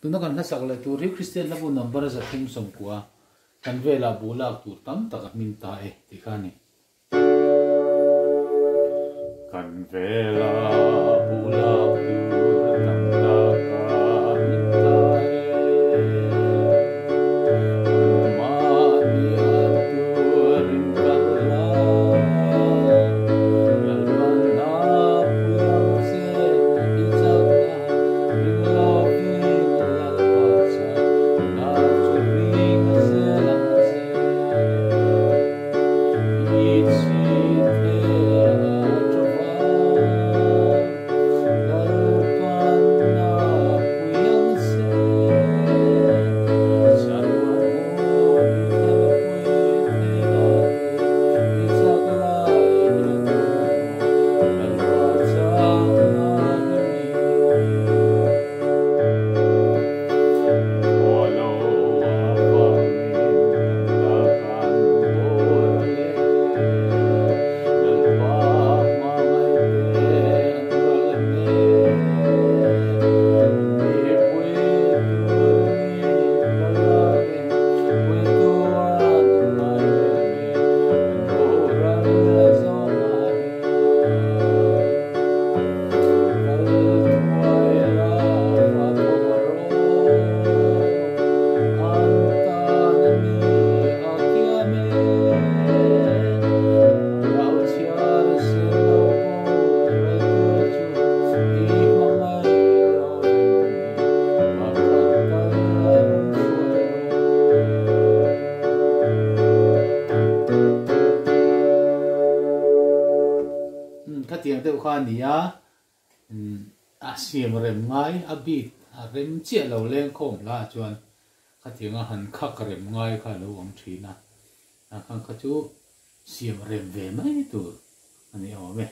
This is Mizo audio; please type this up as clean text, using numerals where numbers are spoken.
Tuna kan hlasak leh tur hi Kristian hlabu number 390 kan velah buh lak tur tam tak a hming ta e tih kha a ni. Kan velah buh lak tur tam tak a hming ta e. Mahni at turin kan la, Lalpan a pui ang che i chakna ring lovin Lalpa chakna chu ring zel ang che. I chhite a tawva, Lalpan a pui ang che. Chatuan hmun i thlen pui theihna te i chak lai hian Lalpa chakna ringin. Khualo avangin kan ta kan boral e, Lalpa hmangaihte an ral mek. Ni pui tur ni ka la reng, puitu an ngai leh mek, an boral zawngah hian. Kal thuai la va thawk rawh, an tan a mi a kiam e. Rau chhiar sen lo pawh ral tur chu i hmangaih lo reng ni, pakhat tal rawn hruai rawh. Khatiang deuh kha a ni a, a siam rem ngai, a beat a rem chiah lo lengkhawm hla ah chuan khatianga han khak rem ngai kha a lo awm thin a, a khang kha chu siam rem ve mai tur a ni awm e.